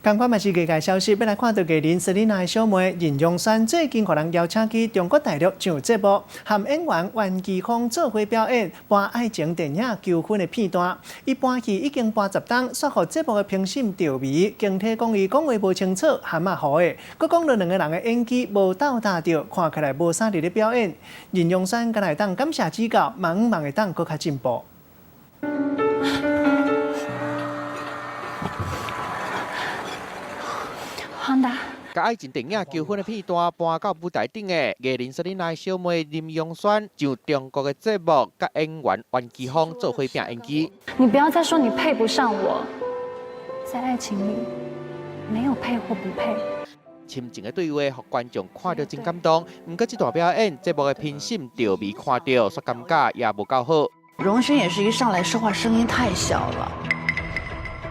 仝款嘛是藝界消息，欲來看到藝人莎莉娜的小妹任容萱最近予人邀請去中國大陸上節目，和演員袁奇峰做伙表演搬愛情電影求婚的片段。伊搬戲已經搬10冬，煞予節目的評審著迷，驚體講伊講話無清楚，含仔糊的，閣講著兩个人的演技無鬥搭著，看起來無啥佇咧表演。任容萱敢若會當感謝指教，望望會當閣較進步。黃達，共愛情電影求婚的片段搬到舞台頂的藝人莎莉娜小妹任容萱上中國的節目，佮演員袁奇峰做伙拼演技。你不要再說你配不上我，在愛情裡沒有配或不配。深情的對話，予觀眾看著真感動。毋過這段表演，節目的評審著迷看著，煞感覺也無夠好。容萱也是一上來說話聲音太小了。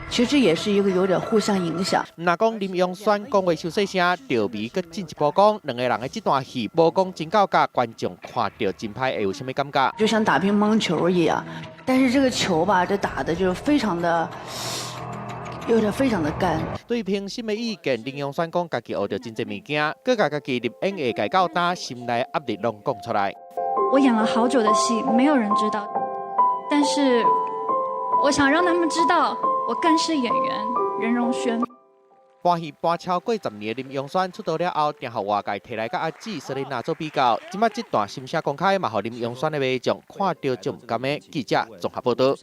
其實這也是一個有點互相影響。若講林容萱講話傷細聲，著迷閣進一步講，兩個人的這段戲無講真夠甲觀眾看著真歹，會有啥物感覺？就像打乒乓球一樣，但是這個球吧，這打的就非常的，有點非常的乾。對評審的意見，林容萱講家己學著真濟物件，閣共家己入演藝界到今，心內壓力攏講出來。我演了好久的戲，沒有人知道，但是我想讓他們知道。我更是演員任容萱。搬戲搬超過10年的林容萱出道了後，定予外界提來佮阿姊莎莉娜做比較。這擺這段心聲公開，嘛予林容萱的迷眾看著足毋甘的。記者綜合報道。